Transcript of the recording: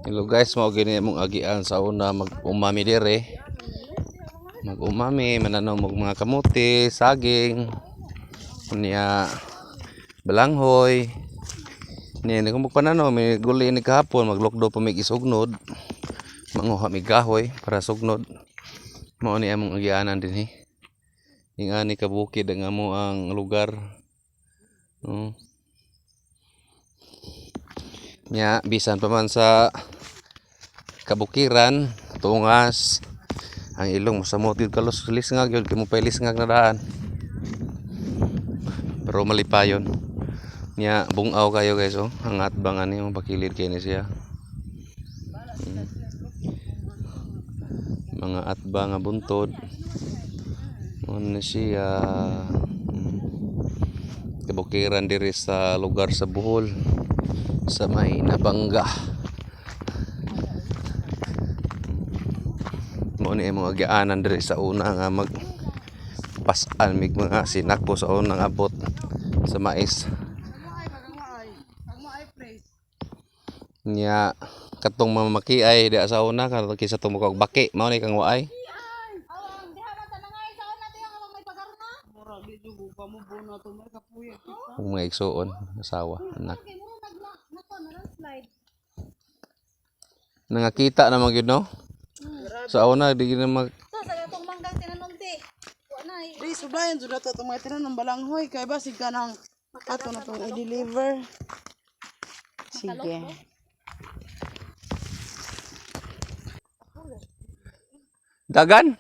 Hello guys, mao gini among agian sa una mag-umami dire. Mag-umami, mananaw og mga kamote, saging, unya balanghoy. Niya ni kung magpananaw, may guli ni kahapon, maglukdo pa mig isugnod. Manguha mig kahoy para sugnod. Mao ni among agianan dinhi. Ing ani ka bukid ang amo ang lugar. Oh. Nya bisan pa man sa kabukiran, tungas, ang ilong mosamot gyud kalos lisngag gyud kay mo lisngag na daan. Pero malipayon. Nya bungaw kayo, guys, oh. Ang atbang ani mo pakilid kay ni siya. Mga atbang nga buntod. Mao ni siya. Kabukiran diri sa lugar sa Bohol sa may Nabanga. Mao ni imong agianan diri sa una nga mag pas-an mig mga sinako sa unang abot sa mais. Nya katong mamakiay di sa una kato kaysa tumuka og baki mao ni kang waay. Ug mga igsuon, asawa, anak. Nangakita naman gyud, no? Sa una di gyud na mag Ito, sa gatong manggang tinanom ti. Wa na eh. Di, sublayan jud nato itong mga tinanom balanghoy kay basig ka nang ato na tong i-deliver. Sige. Dagan.